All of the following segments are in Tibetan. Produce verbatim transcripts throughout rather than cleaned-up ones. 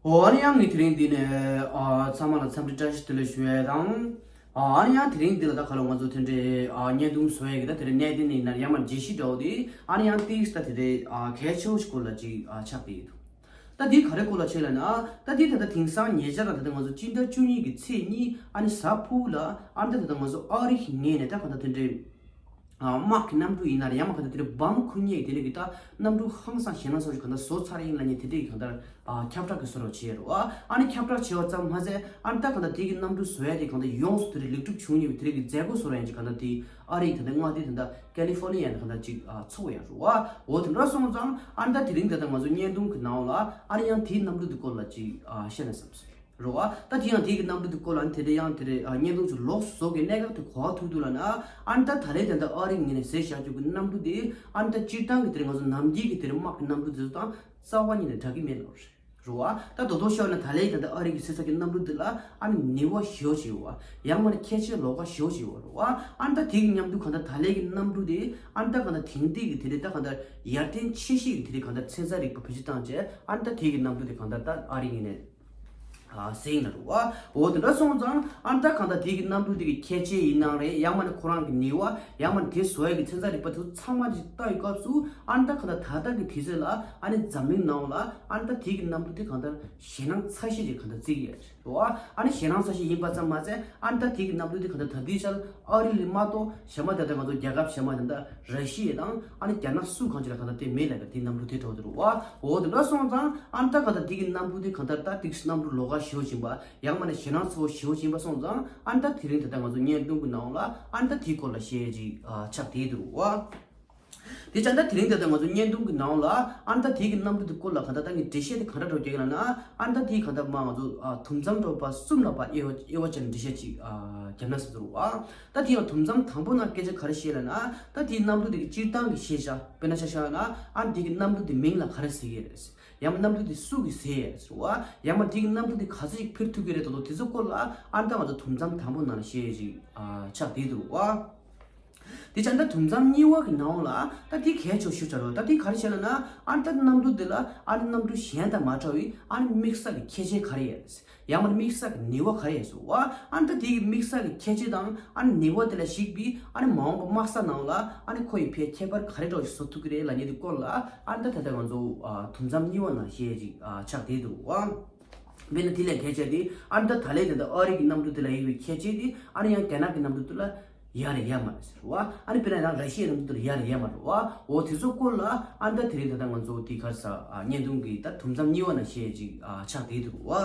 ཨོ་ཨ་ནི་ཡང་ངས་དེ་རིང་འདི་ནས་ཨ་ཚང་མ་ལ་འཚམས་འདྲི་བཀྲ་ཤིས་བདེ་ལེགས་ཞུ་ཡས་དང་། ཨ་ཨ་ནི་ཡང་དེ་རིང་འདི་ལ་ད་ག་ལ་ང་ཚོ་དེ་འདྲའི་ཨ་བརྙན་ཐུང་བཟོ་ཡས་ཀྱི་ད་དེ་རིང་གནད་དོན་ནི་ཡིན་ན་ཡང་མ་འགྲེལ་བཤད་འདྲ་བོ་དེ་ཨ་ནི་ཡང་ཏིག་ད་དེ་འདྲའི་ཨ་གལ་ཆེ་བོ་ཞིག་སྐོར་ལ་ཅིག་ཨ་ཆགས་བསྡད་ཡོད་འདུག་ད་འདི་ག་རེ་སྐོར་ལ་བྱས་ལབ་ན། ད་འདི་ད་ལྟ་དེང་སང་ཉེ་ཆར་ལ་ད་ལྟ་ང་ཚོ་སྤྱི་ཟླ་བཅུ་གཉིས་ཀྱི་ཚེས་གཉིས་ཨ་ནི་གཟའ་ཕུར་བུ་ལ་ཨ་ནི་ད་ད་ལྟ་ང་ཚོ་ཨ་རི་གི་ངོས་ནས་ད་ག་ད་དེ་འདྲའི། དམག་གི་གནམ་གྲུ་ཡིན་ན་རེད། ཡང་མ་ག་ད་དེ་འདྲའི་བམ་ཁུར་མཁན་གྱི་དེ་འདྲ་གི་ད་གནམ་གྲུ་ཧང་སང་ཞེད་སྣང་ཚ་བོ་ཞིག་ག་ད་བཟོ་ཚར་ཡིན་ལབ་མཁན་དེ་འདྲ་གི་ག་ད་ཁྱབ་བསྒྲགས་ཀྱི་བཟོ་འདྲ་བྱས་རེད་བ། ཨ་ནི་ཁྱབ་བསྒྲགས་བྱས་པ་ཙམ་མ་ཟད་ཨ་ནི་ད་ག་ད་དེ་གི་གནམ་གྲུ་བཟོ་ཡ་དེ་ག་ད་ཡོངས་སུ་དེ་འདྲའི་ལེགས་གྲུབ་བྱུང་མེད་པའི་དེ་འདྲ་གི་མཛད་སྒོ་བཟོ་འདྲ་ཡིན་གྱི་ག་ད་དེ་ཨ་རི་ཡི་ད་ད་མངའ་སྡེ་ད་ད་ཀ་ལི་ཧྥོར་ནི་ཡ་ནས་ག་ད་ཅིག་ཚུགས་ཡ་རེད་བ། འོ་དེ་འདྲ་སོང་ཙང་ཨ་ནི་ད་དེ་རིང་ད་ད་ང་ཚོ་བརྙན་ཐུང་གི་ནང་ལ་ཨ་ནི་ཡང་དེའི་གནམ་གྲུ་དེ་སྐོར་ལ་ཅིག་བཤད་ན་བསམ་སོང་། རེད་བ། ད་དེ་ཡང་དེ་གི་གནམ་གྲུ་དེ་སྐོར་ལ་ཨ་ནི་དེ་འདྲ་ཡང་དེ་རེད་ཨ་བརྙན་ཐུང་ཅིག་ལོགས་སུ་བཟོ་གི་གནད་འགག་དེ་ག་པར་ཐུག་འདུག་ལབ་ན། ཨ་ནི་ད་ད་ལན་དེ་འདྲ་ཨ་རི་ངོས་ནས་བཟོས་བཞག་རྒྱུ་གི་གནམ་གྲུ་དེ་ཨ་ནི་ད་སྤྱིར་བཏང་གི་དེ་རེད་ང་ཚོ་ནམ་རྒྱུན་གི་དེ་རེད་དམག་གི་གནམ་གྲུ་དེ་ཚོ་དང་རྩ་བ་ཉིད་ནས་འདྲ་གི་མེད་ལབ་རེད། རེད་བ། ད་དོ་དོ་ཤོར་ན་ད་ལན་དེ་འདྲ་ཨ་རི་གི་བཟོས་ཚར་གི་གནམ་གྲུ་དེ་ལ་ཨ་ནི་ནུས་པ་ཞེ་པོ་ཅིག་ཡོད་བ། ཡང་མིན་ན་ཁྱད་ཆོས་ལོགས་ཀ་ཞེ་པོ་ཅིག་ཡོད་རེད་བ། ཨ་ནི་ད་དེ་གི་མཉམ་དུ་གང་ལྟར་ད་ལན་གི་གནམ་གྲུ་དེ་ཨ་ནི་ད་གང་ལྟར་དེང་དུས་གི་དེ་རེད་ད་གང་ལྟར་ཡར་ཐོན་ཆེ་ཤོས་ཀྱི་དེ་རེད་གང་ལྟར་ཚན་རྩལ་རིག་པ་བེད་སྤྱོད་བཏང་བྱས་ཨ་ནི་ད་དེ་གི་གནམ་གྲུ་དེ་གང་ལྟར་ད་ཨ་རི་ངོས་ནས་ཨ་བཟོས་ཡིན་ལབ་རེད་བ། འོ་དེ་འདྲ་སོང་ཙང་ཨ་ནི་ད་གང་ལྟར་དེ་གི་གནམ་གྲུ་དེ་གི་ཁྱད་ཆོས་ཡིན་ནའང་རེད། ཡང་མིན་ན་ཁོ་རང་གི་ནུས་པ། ཡང་མིན་ན་དེ་བཟོ་ཡ་གི་ཚན་རྩལ་རིག་པ་དེ་ཚོ་ཚང་མ་ཅིག་ལྟ་ཡི་སྐབས་སུ་ཨ་ནི་ད་གང་ལྟར་ད་ལྟ་གི་དུས་ཚོད་ལ་ཨ་ནི་འཛམ་གླིང་ནང་ལ་ཨ་ནི་ད་དེ་གི་གནམ་གྲུ་དེ་གང་ལྟར་ཞེད་སྣང་ཚ་ཤོས་ཅིག་གང་ལྟར་བརྩི་གི་ཡོད་རེད། རེད་བ། ཨ་ནི་ཞེད་སྣང་ཚ་ཤོས་ཡིན་པ་ཙམ་མ་ཟད་ཨ་ནི་ད་དེ་གི་གནམ་གྲུ་དེ་གང་ལྟར་ད་ལྟའི་ཆར་ཨ་རི་ལ་མ་གཏོགས་གཞན་པ་ད་ལྟ་ང་ཚོ་རྒྱལ་ཁབ་གཞན་པ་ད་ལྟ་ར་ཤི་ཡ་དང་ཨ་ནི་རྒྱ་ནག་སུ་གང་ཅིག་ལ་གང་ལྟར་དེ་མེད་ལབ་པའི་དེ་གནམ་གྲུ་དེ་འགྲོ་དེ་རེད་བ། འོ་དེ་འདྲ་སོང་ཙང་ཨ་ནི་ད་གང་ལྟར་དེ་གི་གནམ་གྲུ་དེ་གང་ལྟར་ད་དེ་གི་གནམ་གྲུ་ལོགས་ཀ་ཞེ་པོ་ཅིག་ཡིན་པ། ཡང་མིན་ན་ཞེད་སྣང་ཚ་བོ་ཞེ་པོ་ཅིག་ཡིན་པ་སོང་ཙང་ཨ་ནི་ད་དེ་རིང་ད་ལྟ་ང་ཚོ་བརྙན་ཐུང་གི་ནང་ལ་ཨ་ནི་ད་དེའི་སྐོར་ལ་བཤད་ཅིག་ཆགས་བསྡད་འདུག་བ། དེ་ཙང་ད་དེ་རིང་ད་ལྟ་ང་ཚོ་བརྙན་ཐུང་གི་ནང་ལ་ཨ་ནི་ད་དེ་གི་གནམ་གྲུ་དེ་སྐོར་ལ་གང་ལྟར་ད་ངས་འགྲེལ་བཤད་དེ་ག་འདྲ་སྒྲོག་རྒྱུ་ཡིན་ལབ་ན། ཨ་ནི་ད་དེ་གང་ལྟར་མ་ང་ཚོ་དུམ་མཚམས་འགྲོ་བ་གསུམ་ལ་ཕར་དབྱེ་བ་དབྱེ་བ་ཕྱེ་ནས་འགྲེལ་བཤད་ཅིག་བརྒྱབ་ན་ཟེར་འདུག་བ། ད་དེ་ཡང་དུམ་མཚམས་དང་པོ་ནང་སྐད་ཆ་ག་རེ་བཤད་ལབ་ན། ད་དེའི་གནམ་གྲུ་དེ་གི་སྤྱིར་བཏང་གི་ཤེས་བྱ་དཔེར་ན་ཆ་བཞག་ན་ཨ་ནི་དེ་གི་གནམ་གྲུ་དེ་མིང་ལ་ག་རེ་ཟེར་གི་རེད། ཡང་མིན་གནམ་གྲུ་དེ་སུ་གིས་བཟོས་ཡས་རེད་བ། ཡང་མིན་དེ་གི་གནམ་གྲུ་དེ་ག་ཚོད་ཅིག་འཕུར་ཐུབ་ཀྱི་རེད་དོ་དོ་དེ་ཚོ་སྐོར་ལ་ཨ་ནི་ད་ང་ཚོ་དུམ་མཚམས་དང་པོ་ནང་ལ་བཤད་ཡས་ཅིག་ཆགས་བསྡད་འདུག་བ། དེ་ཙང་ད་དུམ་མཚམས་གཉིས་པ་གི་ནང་ལ་ད་དེ་གལ་ཆེ་ཤོས་ཆགས་རེད་བ། ད་དེ་ག་རེ་བྱས་ལབ་ན་ཨ་ནི་ད་གནམ་གྲུ་དེ་ལ་ཨ་ནི་གནམ་གྲུ་གཞན་དང་མ་འདྲ་བའི་ཨ་ནི་དམིགས་བསལ་གྱི་ཁྱད་ཆོས་ག་རེ་ཡོད་རེད། ཡང་མིན་དམིགས་བསལ་གྱི་ནུས་པ་ག་རེ་ཡོད་ཟེར་བ། ཨ་ནི་ད་དེ་གི་དམིགས་བསལ་གྱི་ཁྱད་ཆོས་དང་ཨ་ནི་ནུས་པ་དེ་ལ་གཞིགས་པའི་ཨ་ནི་མ་འོངས་པ་དམག་ས་ནང་ལ་ཨ་ནི་ཁོ་ཡི་ཕའི་ཁྱད་པར་ག་རེ་འདྲ་ཞིག་བཟོ་ཐུབ་ཀྱི་རེད་ལབ་མཁན་དེ་སྐོར་ལ་ཨ་ནི་ད་ད་ལྟ་ང་ཚོ་དུམ་མཚམས་གཉིས་པ་ནང་བཤད་ཅིག་ཆགས་བསྡད་འདུག་བ། དཔེར་ན་དེ་ལས་གལ་ཆེ་དེ་ཨ་ནི་ད་ད་ལན་དེ་འདྲ་ཨ་རི་གི་གནམ་གྲུ་དེ་ལ་ཡོད་པའི་ཁྱད་ཆོས་དེ་ཨ་ནི་ཡང་རྒྱ་ནག་གི་གནམ་གྲུ་དེ་ལ་ཡོད་རེད་ཡོད་མ་རེད་ཟེར་བ། ཨ་ནི་དཔེར་ན་ཡང་ར་ཤི་ཡའི་གནམ་གྲུ་དེ་ལ་ཡོད་རེད་ཡོད་མ་རེད་བ། འོ་དེ་ཚོ་སྐོར་ལ་ཨ་ནི་ད་དེ་རིང་ད་ལྟ་ང་ཚོ་དེ་ག་རེ་ཟེར་བརྙན་ཐུང་གི་ད་དུམ་མཚམས་གཉིས་པ་ནང་བཤད་ཅིག་ཆགས་བསྡད་འདུག་བ།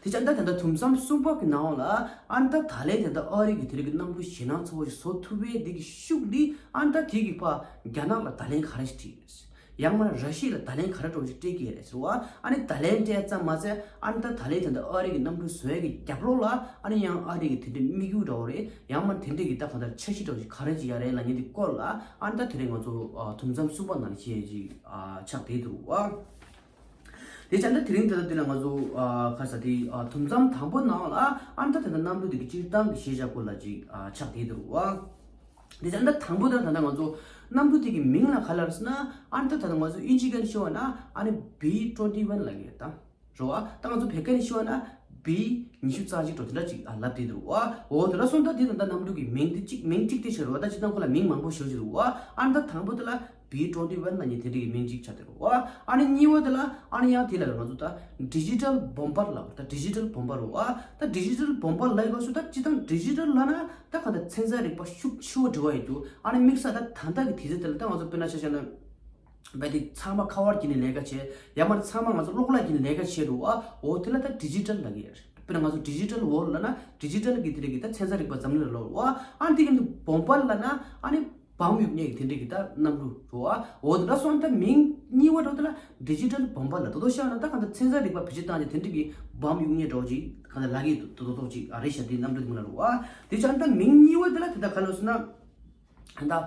དེ་ཙང་ད་ད་ལྟ་དུམ་མཚམས་གསུམ་པ་གི་ནང་ལ་ཨ་ནི་ད་ད་ལན་དེ་འདྲ་ཨ་རི་གི་དེ་རིང་གི་གནམ་གྲུ་ཞེད་སྣང་ཚ་བོ་ཞིག་བཟོ་ཐུབ་པའི་དེ་གི་ཤུགས་འདི་ཨ་ནི་ད་དེ་གི་ཕར་རྒྱ་ནག་ལ་བརྡ་ལན་ག་རེ་ཞིག་སྤྲད་ཡོད་རེད། ཡང་མིན་ན་ར་ཤི་ཡ་ལ་བརྡ་ལན་ག་རེ་འདྲ་བོ་ཞིག་སྤྲད་ཀྱི་ཡོད་རེད་ཟེར་བ། ཨ་ནི་བརྡ་ལན་སྤྲད་ཙམ་མ་ཟད་ཨ་ནི་ད་ད་ལན་དེ་འདྲ་ཨ་རི་གི་གནམ་གྲུ་བཟོ་ཡ་གི་རྒྱབ་ལོགས་ལ་ཨ་ནི་ཡང་ཨ་རི་གི་དེ་འདྲའི་དམིགས་ཡུལ་འདྲ་བོ་རེད། ཡང་མིན་ན་དེ་འདྲའི་གི་ད་གང་ལྟར་འཆར་གཞི་འདྲ་བོ་ཞིག་ག་རེ་ཅིག་ཡོད་རེད་ལབ་མཁན་དེ་སྐོར་ལ་ཨ་ནི་ད་དེ་རིང་ང་ཚོ་དུམ་མཚམས་གསུམ་པ་ནང་ལ་བཤད་ཅིག་ཆགས་བསྡད་འདུག་བ། དེ་ཙང་ད་དེ་རིང་ད་ལྟ་འདི་ལ་ང་ཚོ་ཨ་ག་རེ་ཟེར་དེ་ཨ་དུམ་མཚམས་དང་པོ་ནང་ལ་ཨ་ནི་ད་ད་ལྟ་གནམ་གྲུ་དེ་གི་སྤྱིར་བཏང་གི་ཤེས་བྱ་སྐོར་ལ་ཅིག་ཨ་ཆགས་བསྡད་འདུག་བ། དེ་ཙང་ད་དང་པོ་ད་ད་ལྟ་ང་ཚོ་གནམ་གྲུ་དེ་གི་མིང་ལ་ག་རེ་ལབ་ཟེར་ན་ཨ་ནི་ད་ད་ལྟ་ང་ཚོ་དབྱིན་ཇི་སྐད་ནས་ཤོད་པ་ན་ཨ་ནི་བི་ཊུ་ཝེན་ཊི་ཝན་ལབ་ཀྱི་ཡོད་ད། རེད་བ། ད་ང་ཚོ་བོད་སྐད་ནས་ཤོད་པ་ན་བི་ཉི་ཤུ་རྩ་གཅིག་འདྲ་བོ་དེ་འདྲ་ཅིག་ཨ་ལབ་བསྡད་འདུག་བ། འོ་དེ་འདྲ་སོང་ད་དེ་ད་ལྟ་གནམ་གྲུ་གི་མིང་དེ་གཅིག་མིང་གཅིག་དེ་ཆགས་རེད་བ། ད་སྤྱིར་བཏང་ཁོ་ལ་མིང་མང་པོ་ཞེ་པོ་ཅིག་འདུག་བ། ཨ་ནི་ད་དང་པོ་དེ་ལ་བི་ཊུ་ཝེན་ཊི་ཝན་ལབ་མཁན་དེ་འདྲ་གི་མིང་གཅིག་ཆགས་བསྡད་རེད་བ། ཨ་ནི་གཉིས་པ་དེ་ལ་ཨ་ནི་ཡང་དེ་ལ་ང་ཚོ་ད་ཌི་ཇི་ཊལ་བོམ་བར་ལབ་ད་ཌི་ཇི་ཊལ་བོམ་བར་རེད་བ། ད་ཌི་ཇི་ཊལ་བོམ་བར་ལབ་ཡོད་པ་སོང་ད་སྤྱིར་བཏང་ཌི་ཇི་ཊལ་ལབ་ན་ད་གང་ལྟར་ཚན་རྩལ་རིག་པ་ཤུགས་ཆེ་བོ་འབྲེལ་བ་ཡོད་རྒྱུ། ཨ་ནི་དམིགས་བསལ་ད་ད་ལྟ་གི་དུས་ཚོད་དེ་ལ་ད་ང་ཚོ་དཔེར་ན་ཆ་བཞག་ན། བས་དེ་ཚང་མ་ཁ་པར་གྱིས་ནས་ལས་ཀ་བྱེད། ཡང་མིན་ཚང་མ་ང་ཚོ་གློག་ཀླད་ཀྱིས་ནས་ལས་ཀ་བྱེད་འདུག་བ། འོ་དེ་ལ་ད་ཌི་ཇི་ཊལ་ལབ་ཀྱི་ཡོད་རེད། དཔེར་ན་ང་ཚོ་ཌི་ཇི་ཊལ་ཝོརལཌ་ལབ་ན་ཌི་ཇི་ཊལ་གྱི་དེ་རིགས་ཀྱི་ད་ཚན་རྩལ་རིག་པ་འཛམ་གླིང་ལ་ལོག་བ། ཨ་ནི་དེ་གི་འདི་བོམ་བར་ལབ་ན་ཨ་ནི་བམ་གཡུག་མཁན་གྱི་དེ་འདྲས་ཀྱི་ད་གནམ་གྲུ་རེད་བ། འོ་དེ་འདྲ་སོང་ད་མིང་གཉིས་པ་འདྲ་བོ་དེ་ལ་ཌི་ཇི་ཊལ་བོམ་བར་ལབ། ད་དུང་བཤད་ན་ད་གང་ལྟར་ཚན་རྩལ་རིག་པ་བེད་སྤྱོད་བཏང་ནས་དེ་འདྲས་ཀྱི་བམ་གཡུག་མཁན་འདྲ་བོ་ཅིག་གང་ལྟར་ལབ་ཀྱི་འདུག་ད་དུང་ཅིག་ཨ་རེད་ཤག་དེ་གནམ་གྲུ་དེ་མིང་ལ་རེད་བ། དེ་བྱས་ན་ད་མིང་གཉིས་པ་དེ་ལ་དེ་ད་ག་ལབ་ཟེར་ན། ད་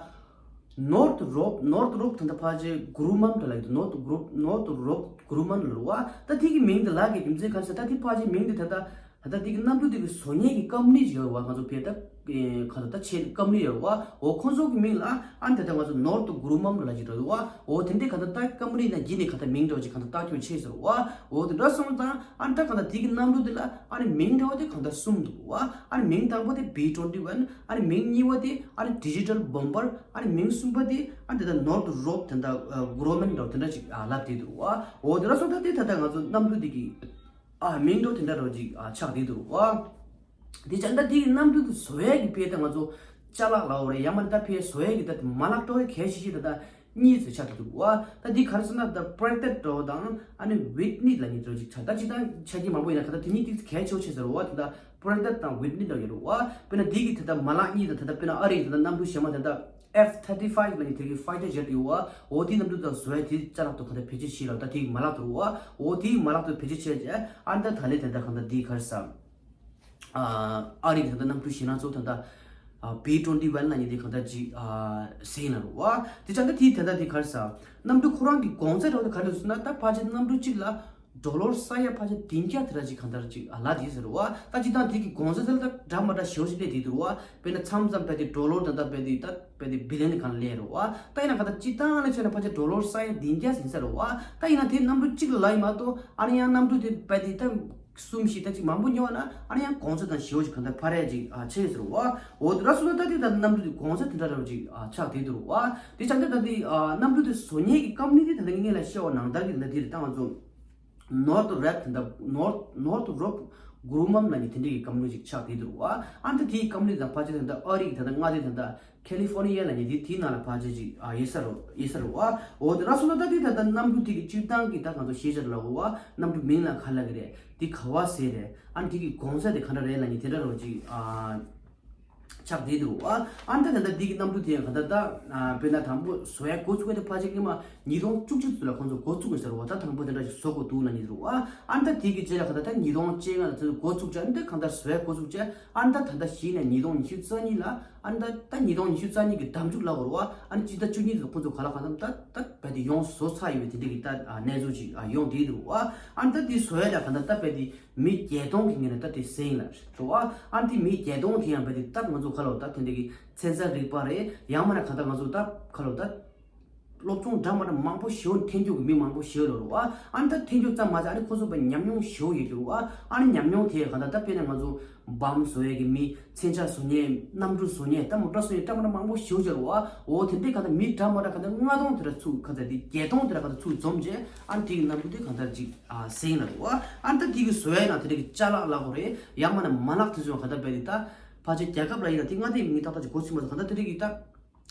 ནོར་ཐི་རོག་ནོར་ཐི་རོག་ད་ལྟ་ཕལ་ཆེར་གུ་རུ་མན་ད་ལབ་ཀྱི་འདུག་ནོར་ཐི་རོག་ནོར་ཐི་རོག་གུ་རུ་མན་ལབ་རེད་བ། ད་དེ་གི་མིང་དེ་ལབ་དགོས་རྒྱུ་མཚན་ག་རེ་ཟེར་ད་དེ་ཕལ་ཆེར་མིང་དེ་ད་ལྟ་ ད་ལྟ་འདི་གི་གནམ་གྲུ་འདི་གི་བཟོ་མཁན་གྱི་ཀམ་པ་ནི་ཅིག་ཡོད་རེད་བ། ང་ཚོ་ཕེ་ད་ཁ་ལོ་ད་ཆེ་ཀམ་པ་ནི་ཡོད་རེད་བ། འོ་ཁོང་ཚོ་གི་མིང་ལ་ཨ་ནི་ད་ལྟ་ང་ཚོ་ནོར་ཐ་གུ་རུ་མམ་ལབ་ཀྱི་འདྲ་འདུག་བ། འོ་དེ་འདྲའི་ག་ད་ད་ཀམ་པ་ནི་ནང་བརྒྱུད་ནས་ག་ད་མིང་འདྲ་བ་ཅིག་ག་ད་བཏགས་ཀྱི་ཆེ་ཟེར་བ། འོ་དེ་འདྲ་སོང་ཙང་ཨ་ནི་ད་ག་ད་འདི་གི་གནམ་གྲུ་འདི་ལ་ཨ་ནི་མིང་འདྲ་བ་དེ་ག་ད་གསུམ་འདུག་བ། ཨ་ནི་མིང་དང་པོ་དེ་བི་ཊུ་ཝེན་ཊི་ཝན། ཨ་ནི་མིང་གཉིས་པ་དེ་ཨ་ནི་ཌི་ཇི་ཊལ་བོམ་བར། ཨ་ནི་མིང་གསུམ་པ་དེ་ཨ་ནི་ད་ལྟ་ནོར་ཐ་རོབ་དེ་འདྲ་གུ་རུ་མམ་འདྲ་བ་དེ་འདྲ་ཅིག་ལབ་བསྡད་འདུག་བ། འོ་དེ་འདྲ་སོང་ཙང་དེ་ད་ལྟ་ང་ཚོ་གནམ་གྲུ་འདི་གི་ཨ་མིང་འདྲ་དེ་འདྲ་རོ་ཅིག་ཨ་ཆགས་བསྡད་འདུག་བ། དེ་ཅང་ད་དེ་གི་གནམ་གྲུ་དེ་བཟོ་ཡས་ཀྱི་ཕེ་ད་ང་ཚོ་ཅ་ལག་ལབ་དགོས་རེད། ཡང་མ་ད་ཕེ་བཟོ་ཡས་ཀྱི་ད་མ་ལག་འདྲ་བོ་གལ་ཆེ་ཤོས་ད་ད་གཉིས་ཙམ་ཆགས་བསྡད་འདུག་བ། ད་དེ་ག་རེ་ཟེར་ན་ད་པྲེ་ཊི་འདྲ་བོ་དང་ཨ་ནི་ཝིཊ་ནི་ལབ་མཁན་འདྲ་བོ་ཅིག་ཆགས། ད་ཅི་ད་ཆ་རྐྱེན་མང་པོ་ཡིན་ན་ག་ད་དེ་གཉིས་དེ་གལ་ཆེ་བོ་ཆགས་ཟེར་བ། ད་ད་པྲེ་ཊི་དང་ཝིཊ་ནི་འདྲ་བོ་ཡོད་རེད་བ། དཔེར་ན་དེ་གི་ད་ད་མ་ལག་གཉིས་དང་ད་ད་དཔེར་ན་ཨ་རི་གི་ད་ད་གནམ་གྲུ་གཞན་མ་ད་ད་ཨེཕ་ཐར་ཊི་ཕའིབ་ལབ་མཁན་དེ་གི་ཕའི་ཊར་ཇེཊ་ཡོད་བ། འོ་དེ་གནམ་གྲུ་ད་བཟོ་ཡས་དེ་ཅ་ལག་ཏུ་ག་ད་བེད་སྤྱོད་བྱེད་ལ་ད་དེ་གི་མ་ལག་ཏུ་རེད་བ། འོ་དེ་གི་མ་ལག་ཏུ་བེད་སྤྱོད་བྱས་རྗེས་ཨ་ནི་ད་ད་ལས་ད་ད་ག་ད་དེ་ག་རེ་ཟ། ཨ་ཨ་རི་གི་ད་ལྟ་གནམ་གྲུ་ཞེ་ན་ཚོ་ད་ལྟ་བི་ཊུ་ཝེན་ཊི་ཝན་ལབ་མཁན་དེ་གང་ལྟར་ཅིག་ཟིན་ལ་རུ་བ། དེ་ཙང་ད་དེའི་ད་ལྟ་དེ་ག་རེ་ཟ། གནམ་གྲུ་ཁོ་རང་གི་གོང་ཚད་འདྲ་བོ་དེ་ག་རེ་འདུག་ཟེར་ན། ད་ཕལ་ཆེར་གནམ་གྲུ་གཅིག་ལ་ཌོ་ལར་ས་ཡ་ཕལ་ཆེར་བདུན་བརྒྱ་དེ་འདྲ་ཅིག་གང་ལྟར་ཅིག་ལབ་བསྡད་ཟེར་རུ་བ། ད་སྤྱིར་བཏང་དེ་གི་གོང་ཚད་དེ་ལ་ད་འདྲ་མ་འདྲ་ཞེ་པོ་ཅིག་སླེབས་བསྡད་འདུག་རུ་བ། དཔེར་ན་མཚམས་མཚམས་དཔེ་དེ་ཌོ་ལར་ད་ལྟ་དཔེ་དེ་ད་དཔེ་དེ་བི་ལི་ཡན་གང་སླེབས་རུ་བ། ད་ཡིན་ན་ག་ད་སྤྱིར་བཏང་ལ་མཚོན་ན་ཕལ་ཆེར་ཌོ་ལར་ས་ཡ་བདུན་བརྒྱ་ཟིན་ས་རུ་བ། ད་ཡིན་ན་དེ་གནམ་གྲུ་གཅིག་ལ་ལབ་ཡིན་མ་གཏོགས། ཨ་ནི་ཡང་གནམ་གྲུ་དེ་དཔེ་དེ་ད་གསུམ་བཞི་ད་ཅིག་མང་པོ་ཉོ་བ་ན་ཨ་ནི་ཡང་གོང་ཚད་དང་ཞེ་པོ་ཅིག་གང་ལྟར་འཕར་ཡ་ཅིག་ཨ་ཆེ་ཟེར་བ། འོ་དེ་འདྲ་སོང་ཙང་ད་དེ་ད་གནམ་གྲུ་དེ་གོང་ཚད་དེ་འདྲ་འདྲ་བོ་ཅིག་ཨ་ཆགས་བསྡད་འདུག་བ། དེ་ཆ་འདི་ད་དེ་ཨ་གནམ་གྲུ་དེ་བཟོ་མཁན་གྱི་ཀམ་པ་ནི་དེ་ད་ལྟ་ངས་ལ་བཤད་པ་ནང་ལྟར་གྱི་ད་ལྟ་དེ་རེད། ད་ང་ཚོ་ནོར་ཐ་རོབ་ད་ལྟ་ནོར་ནོར་ཐ་རོབ་གུ་རུ་མམ་ལབ་མཁན་དེ་འདྲ་གི་ཀམ་པ་ནི་ཅིག་ཆགས་བསྡད་འདུག་བ། ཨ་ནི་ད་དེའི་ཀམ་པ་ནི་དང་ཕལ་ཆེར་ད་ལྟ་ཨ་རི་གི་ད་ལྟ་མངའ་སྡེ་ད་ལྟ་ཁེ་ལི་ཧྥོར་ནི་ཡ་ལབ་མཁན་དེ་དེའི་ནང་ལ་ཕལ་ཆེར་ཅིག་ཨ་ཡོད་ས་རུ་ཡོད་ས་རུ་བ། འོ་དེ་འདྲ་སོང་ཙང་ད་དེ་ད་ལྟ་གནམ་གྲུ་དེ་གི་སྤྱིར་བཏང་གི་ད་ང་ཚོ་ཤེས་བྱ་ལ་འོ་བ། གནམ་གྲུ་མིང་ལ་ག་ལབ་ཀྱི་རེད། དེ་ག་བ་ཟེར་རེད། ཨ་ནི་དེ་གི་གོང་ཚད་དེ་ག་འདྲ་རེད་ལབ་མཁན་དེ་འདྲ་རུ་ཅིག་ཨ་ཆགས་བསྡད་འདུག་བ། ཨ་ནི་ད་ད་ལྟ་དེ་གི་གནམ་གྲུ་དེ་ཡང་ག་ད་ད་ཨ་དཔེར་ན་དང་པོ་བཟོ་ཡ་འགོ་ཚུགས་པ་དེ་ཕལ་ཆེར་སྔོན་མ་ཉིས་སྟོང་བཅུ་གཅིག་ཙམ་ལ་ཁོང་ཚོ་འགོ་བཙུགས་ཡོད་ས་རུ་བ། ད་དང་པོ་དེ་འདྲ་ཞིག་བཟོ་དགོས་འདུག་ལབ་མཁན་རུ་བ། ཨ་ནི་ད་དེ་གི་རྗེས་ལ་ག་ད་ད་ཉིས་སྟོང་བཅོ་ལྔ་ལ་ཚུར་འགོ་བཙུགས་བྱས། ཨ་ནི་ད་གང་ལྟར་བཟོ་ཡ་འགོ་བཙུགས་བྱས། ཨ་ནི་ད་ད་ལྟ་གཞི་ནས་ཉིས་སྟོང་ཉི་ཤུ་རྩ་གཉིས་ལ། ཨ་ནི་ད་ད་ཉིས་སྟོང་ཉི་ཤུ་རྩ་གཉིས་ཀྱི་ཟླ་མཇུག་ལ་འོར་བ། ཨ་ནི་སྤྱི་ཟླ་བཅུ་གཉིས་ཚོ་ཁོ་ཚོ་ག་ལ་གང་འཚམ་ད་ད་དཔེ་དེ་ཡོངས་སུ་བཟོ་ཚར་ཡོད་པའི་དེ་འདྲ་གི་ད་ཨ་གནས་ཚུལ་ཅིག་ཨ་ཡོང་བསྡད་འདུག་བ། ཨ་ནི་ད་དེ་བཟོ་ཡ་ལ་གང་ལྟར་ད་དཔེ་དེ་མི་བརྒྱད་སྟོང་གི་ངོས་ནས་ད་དེ་ཟིན་ལ་འགྲོ་བ། ཨ་ནི་དེ་མི་བརྒྱད་སྟོང་དེ་ཡང་དཔེ་དེ་ད་ང་ཚོ་ག་ལ་ད་དེ་འདྲ་གི་ཚན་རྩལ་རིག་པ་རེད། ཡང་མིན་ན་གང་ལྟར་ང་ཚོ་ད་ག་ལ་ད་སློབ་སྦྱོང་འདྲ་མ་འདྲ་མང་པོ་ཞེ་པོ་ཐོན་རྒྱུ་གི་མི་མང་པོ་ཞེ་པོ་ལོ་རུ་བ། ཨ་ནི་ད་ཐོན་རྒྱུ་ཙམ་མ་ཟད་ཨ་ནི་ཁོ་ཚོ་དཔེ་ཉམས་མྱོང་ཞེ་པོ་ཡོད་རྒྱུ་རུ་བ། ཨ་ནི་ཉམས་མྱོང་དེ་གང་ལྟར་ད་དཔེར་ན་ང་ཚོ་བམ་བཟོ་ཡས་ཀྱི་མི། མཚོན་ཆ་བཟོ་མཁན། གནམ་གྲུ་བཟོ་མཁན། ད་མོ་ཊ་བཟོ་མཁན་འདྲ་མ་འདྲ་མང་པོ་ཞེ་པོ་ཅིག་རུ་བ། འོ་དེ་འདྲའི་གང་ལྟར་མི་འདྲ་མ་འདྲ་གང་ལྟར་ལྔ་སྟོང་དེ་འདྲ་ཚུར་གང་ལྟར་དེ་བརྒྱད་སྟོང་དེ་འདྲ་གང་ལྟར་ཚུར་འཛོམས་རྗེས་ཨ་ནི་དེ་གི་གནམ་གྲུ་དེ་གང་ལྟར་ཅིག་ཨ་ཟིན་ལ་རུ་བ། ཨ་ནི་ད་དེ་གི་བཟོ་ཡས་ནང་དེ་འདྲ་གི་ཅ་ལག་ལབ་དགོས་རེད། ཡང་མིན་ན་མ་ལག་དེ་ཚོ་གང་ལྟར་དཔེ་དེ་ད་ཕལ་ཆེར་རྒྱལ་ཁབ་ལ་ཡིན་ན་དེ་མངའ་སྡེ་མིང་ཏག་ཏག་ཅིག་གོ་ཚུལ་མ་ཟད་གང་ལྟར་དེ་འདྲ་གི་ད།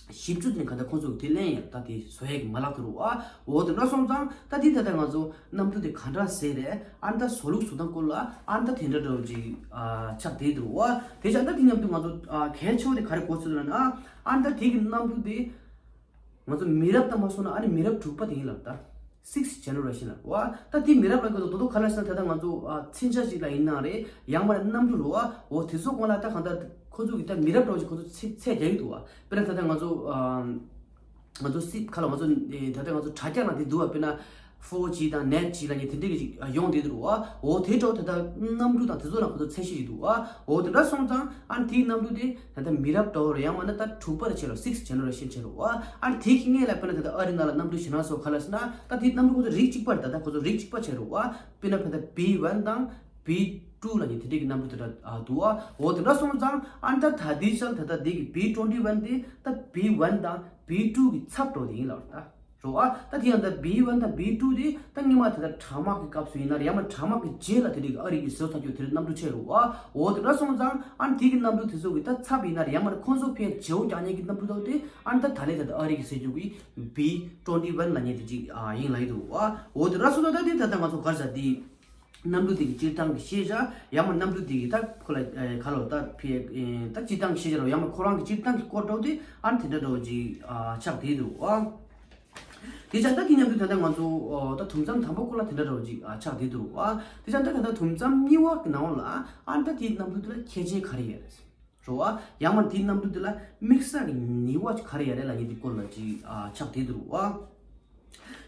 བཞི་བཅུ་ཙམ་གང་ལྟར་ཁོང་ཚོ་གི་དེ་ལེན་ཡང་ད་དེ་བཟོ་ཡས་ཀྱི་མ་ལག་དེ་རུ་བ། འོ་དེ་འདྲ་སོང་ཙང་ད་དེ་ད་ལྟ་ང་ཚོ་གནམ་གྲུ་དེ་ག་འདྲ་ཟེར་རེད། ཨ་ནི་ད་བཟོ་ལུགས་བཟོ་སྟངས་སྐོར་ལ་ཨ་ནི་ད་དེ་འདྲ་འདྲ་བོ་ཅིག་ཨ་ཆགས་བསྡད་འདུག་བ། དེ་ཆ་ད་དེ་མཉམ་དུ་ང་ཚོ་ཨ་གལ་ཆེ་བ་དེ་ག་རེ་གོ་ཚུལ་ལ་ན། ཨ་ནི་ད་དེ་གི་གནམ་གྲུ་དེ་ང་ཚོ་མི་རབས་ད་མ་སོང་ན་ཨ་ནི་མི་རབས་དྲུག་པ་དེ་ཡིན་ལབ་ད། Sixth generation ལ་བ། ད་དེ་མི་རབས་ལ་གོ་དོ་དོ་ག་ལ་ཟེར་ན་ད་ལྟ་ང་ཚོ་ཨ་མཚོན་ཆ་ཞིག་ལ་ཡིན་ན་རེད། ཡང་མིན་ན་གནམ་གྲུ་རུ་བ། འོ་དེ་ཚོ་གོང་ལ་ད་གང་ལྟར་ཁོ་ཚོ་གི་ད་མི་རབས་འདྲ་བོ་ཞིག་ཁོ་ཚོ་ཚད་ཚད་རྒྱག་གི་འདུག་བ། དཔེར་ན་ད་ལྟ་ང་ཚོ་ཨ་ང་ཚོ་སྲིད་ཁ་ལ་ང་ཚོ་ཨེ་ད་ལྟ་ང་ཚོ་དྲ་རྒྱ་ནང་དེ་འདུག་བ། དཔེར་ན་ཕོར་ཇི་དང་ནེཊ་ཇི་ལ་ཉེ་དེ་འདྲ་གི་ཅིག་ཡོང་བསྡད་འདུག་བ། འོ་དེ་འདྲ་བོ་ད་ལྟ་གནམ་གྲུ་དང་དེ་ཚོ་ལ་ཁོ་ཚོ་ཚད་གཞི་ཞིག་འདུག་བ། འོ་དེ་འདྲ་སོང་ཙང་ཨ་ནི་དེའི་གནམ་གྲུ་དེ་ད་ལྟ་མི་རབས་འདྲ་བོ་རེད། ཡང་མིན་ན་ད་དྲུག་པ་རེ་བྱེད་རོགས། Sixth generation བྱེད་རོགས་བ། ཨ་ནི་དེ་གི་སྔས་ལ་དཔེར་ན་ད་ལྟ་ཨ་རི་ནང་ལ་གནམ་གྲུ་ཞེ་ན་སོགས་ག་ལ་ཟེར་ན་ད་དེའི་གནམ་གྲུ་ཁོ་ཚོ་རིགས་གཅིག་པ་རེད། ད་ལྟ་ཁོ་ཚོ་རིགས་གཅིག་པ་བྱེད་རོགས་བ། དཔེར་ན་ད་ལྟ་བི་ཝན་དང་བི་ཊུ་ལ་ཉེ་དེ་འདྲ་གི་གནམ་གྲུ་དེ་འདྲ་ཨ་འདུག་བ། འོ་དེ་འདྲ་སོང་ཙང་ཨ་ནི་ད་ད་དེའི་ཤར་ད་ལྟ་དེ་གི་བི་ཊུ་ཝེན་ཊི་ཝན་དེ་ད་བི་ཝན་དང་བི་ཊུ་གི་ཚབ་འགྲོ་དེ་ཡིན་ལབ་རེད་ད། རོ་ཨ། ད་དེ་ཡང་ད་བི་ཝན་དང་བི་ཊུ་དེ་ད་སྔོན་མ་དེ་ད་དྲག་དམག་གི་སྐབས་སུ་ཡིན་ན་རེད། ཡང་མིན་དྲག་དམག་གི་རྗེས་ལ་དེ་རིགས་ཨ་རི་གི་ཟེར་ཚར་རྒྱུ་དེ་རིགས་གནམ་གྲུ་ཆེ་རུ་བ། འོ་དེ་འདྲ་སོང་ཙང་ཨ་ནི་དེ་གི་གནམ་གྲུ་དེ་ཚོ་གི་ད་ཚབ་ཡིན་ན་རེད། ཡང་མིན་ཁོང་ཚོ་ཕན་བྱེའུ་རྒྱག་མཁན་གི་གནམ་གྲུ་དེ་ཨ་ནི་ད་ད་ལས་ད་ད་ཨ་རི་གི་ཟེར་རྒྱུ་གི་བི་ཊུ་ཝེན་ཊི་ཝན་ལབ་མཁན་དེ་ཅིག་ཨ་ཡིན་ལབ་ཡི་འདུག་བ། འོ་དེ་འདྲ་སོང་ཙང་ད་དེ་ད་ད་ང་ཚོ་གར་ཟ་དེ། གནམ་གྲུ་དེ་གི་སྤྱིར་བཏང་གི་ཤེས་བྱ། ཡང་མིན་གནམ་གྲུ་དེ་གི་ད་ཁོ་ལ་ཨེ་ག་ལོ་ད་ཕི་ཨེ་ད་སྤྱིར་བཏང་གི་ཤེས་བྱ་རོ། ཡང་མིན་ཁོ་རང་གི་སྤྱིར་བཏང་གི་སྐོར་འདྲ་བོ་དེ་ཨ་ནི་དེ་འདྲ་འདྲ་བོ་ཅིག་ཨ་ཆགས་བསྡད་འདུག་ཨ། དེ་ཆ་ད་དེ་མཉམ་དུ་ད་ལྟ་ང་ཚོ་ཨོ་ད་དུམ་མཚམས་དང་པོ་སྐོར་ལ་དེ་འདྲ་འདྲ་བོ་ཅིག་ཨ་ཆགས་བསྡད་འདུག་ཨ། དེ་ཆ་ད་ད་ལྟ་དུམ་མཚམས་གཉིས་པ་གི་ནང་ལ་ཨ་ནི་ད་དེ་གནམ་གྲུ་དེ་ལ་ཁྱད་ཆོས་ག་རེ་ཡོད་རེད། རོ་ཨ། ཡང་མིན་དེའི་གནམ་གྲུ་དེ་ལ་དམིགས་བསལ་གྱི་ནུས་པ་ག་རེ་ཡོད་རེད་ལབ་མཁན་དེ་སྐོར་ལ་ཅིག་ཨ་ཆགས་བསྡད་འདུག་རོ་ཨ།